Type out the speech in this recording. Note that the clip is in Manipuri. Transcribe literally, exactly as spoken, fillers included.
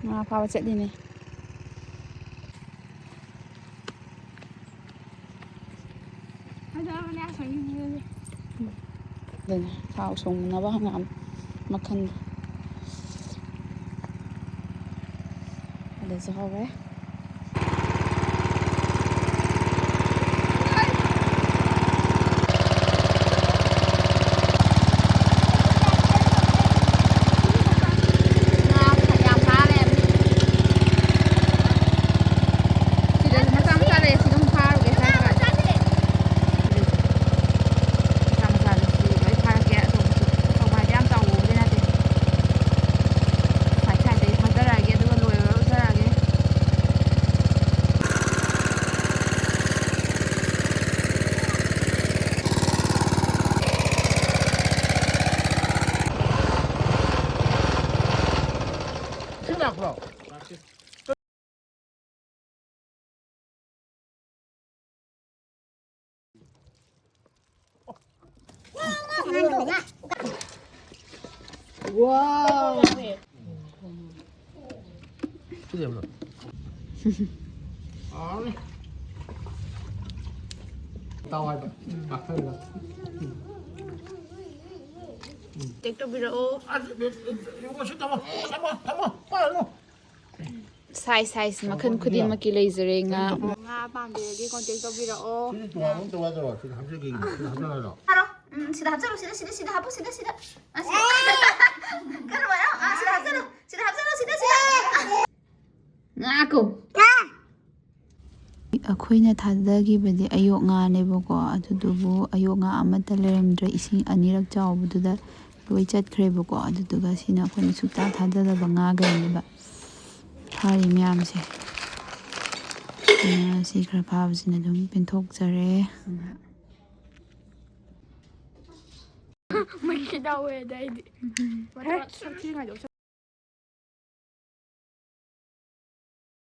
ꯉꯥ ꯐꯥꯕ ꯆꯠꯂꯤꯅꯦ꯫ ꯐꯖꯕꯅꯦ ꯑꯁꯣꯝꯒꯤ view ꯁꯦ꯫ ꯑꯗꯨꯅꯦ ꯊꯥꯎ ꯁꯨꯡꯅꯕ ꯍꯪꯒꯥꯝ ꯃꯈꯜꯗꯣ꯫ ꯑꯗꯨꯁꯨ ꯍꯧꯔꯦ꯫ ꯉꯥ ꯌꯥꯝ ꯐꯥ ꯂꯩꯔꯝꯃꯦ꯫ ꯁꯤꯗꯁꯨ ꯃꯆꯥ ꯃꯆꯥ ꯂꯩ, ꯁꯤ ꯑꯗꯨꯝ ꯐꯥꯔꯨꯒꯦ ꯈꯔ ꯈꯔ꯫ ꯃꯆꯥ ꯃꯆꯥꯗꯨ ꯁꯤ ꯂꯣꯏ ꯐꯥꯔꯛꯀꯦ꯫ ꯑꯆꯧꯕꯁꯨ, ꯑꯆꯧꯕ ꯍꯥꯏꯗꯤ ꯌꯥꯝ ꯆꯥꯎꯕꯕꯨꯗꯤ ꯅꯠꯇꯦ꯫ ꯁꯥꯏꯠ ꯁꯥꯏꯠꯇꯒꯤ ꯐꯥꯖꯔꯛꯑꯒꯦ, ꯑꯗꯨꯒ ꯂꯣꯏꯔꯒ ꯎꯠꯆꯔꯛꯑꯒꯦ꯫ ꯏꯁꯤꯡ ꯂꯥꯛꯄ꯭ꯔꯣ? ꯋꯥꯎ꯫ ꯁꯤꯗꯤ ꯌꯥꯝꯅ ꯍꯥꯎꯅꯤ꯫ ꯇꯥꯎ ꯍꯥꯏꯕ꯫ ꯄꯥꯛꯊꯔꯒ꯫ ꯇꯦꯛ ꯇꯧꯕꯤꯔꯛꯑꯣ꯫ ꯑꯁ, ꯏꯕꯨꯡꯉꯣ, ꯁꯤ ꯊꯝꯃꯣ, ꯊꯝꯃꯣ, ꯊꯝꯃꯣ, ꯄꯥꯏꯔꯅꯨ꯫ ꯁꯥꯏꯖ ꯁꯥꯏꯖ ꯃꯈꯜ ꯈꯨꯗꯤꯡꯃꯛꯀꯤ ꯂꯩꯖꯔꯦ ꯉꯥ꯫ ꯉꯥ ꯄꯥꯝꯕꯤꯔꯗꯤ contact ꯇꯧꯕꯤꯔꯛꯑꯣ꯫ ꯁꯤꯗꯤ ꯇꯣꯉꯥꯟꯕ ꯑꯝꯇ ꯋꯥꯠꯇꯔꯣ? ꯁꯤꯗ ꯍꯥꯞꯆꯤꯜꯂꯒꯦ꯫ ꯁꯤꯗ ꯍꯥꯞꯆꯤꯜꯂꯒ ꯍꯥꯏꯔꯣ? ꯎꯝ, ꯁꯤꯗ ꯍꯥꯞꯆꯜꯂꯣ, ꯁꯤꯗ, ꯁꯤꯗ, ꯁꯤꯗ ꯍꯥꯞꯄꯣ, ꯁꯤꯗ, ꯁꯤꯗ꯫ ꯑ, ꯁꯤꯗ꯫ ꯀꯩꯅꯣ, ꯑ, ꯁꯤꯗ ꯍꯥꯞꯆꯜꯂꯣ, ꯁꯤꯗ ꯍꯥꯞꯆꯜꯂꯣ, ꯁꯤꯗ, ꯁꯤꯗ꯫ ꯉꯥ ꯀꯧ꯫ ꯑꯩꯈꯣꯏꯅ ꯊꯥꯗꯈꯤꯕꯗꯤ ꯑꯌꯣꯛ ꯉꯥꯅꯦꯕꯀꯣ, ꯑꯗꯨꯗꯨꯕꯨ ꯑꯌꯣꯛ ꯉꯥ ꯑꯃꯠꯇ ꯂꯩꯔꯝꯗ꯭ꯔꯦ꯫ ꯏꯁꯤꯡ ꯑꯅꯤꯔꯛ ꯆꯥꯎꯕꯗꯨꯗ ꯂꯣꯏ ꯆꯠꯈ꯭ꯔꯦꯕꯀꯣ꯫ ꯑꯗꯨꯗꯨꯒ ꯁꯤꯅ ꯑꯩꯈꯣꯏꯅ ꯁꯨꯛꯊꯥ ꯊꯥꯗꯗꯕ ꯉꯥꯈꯩꯅꯦꯕ ꯐꯥꯔꯤ ꯃꯌꯥꯝꯁꯦ꯫ ꯑꯗꯨꯅ ꯁꯤ ꯈꯔ ꯐꯥꯕꯁꯤꯅ ꯑꯗꯨꯝ ꯄꯦꯟꯊꯣꯛꯆꯔꯦ꯫ ꯃꯩ ꯌꯥꯎꯋꯦ ꯑꯗꯩꯗꯤ꯫ ꯃꯇꯣꯟ ꯁꯛꯊꯤꯉꯩꯗ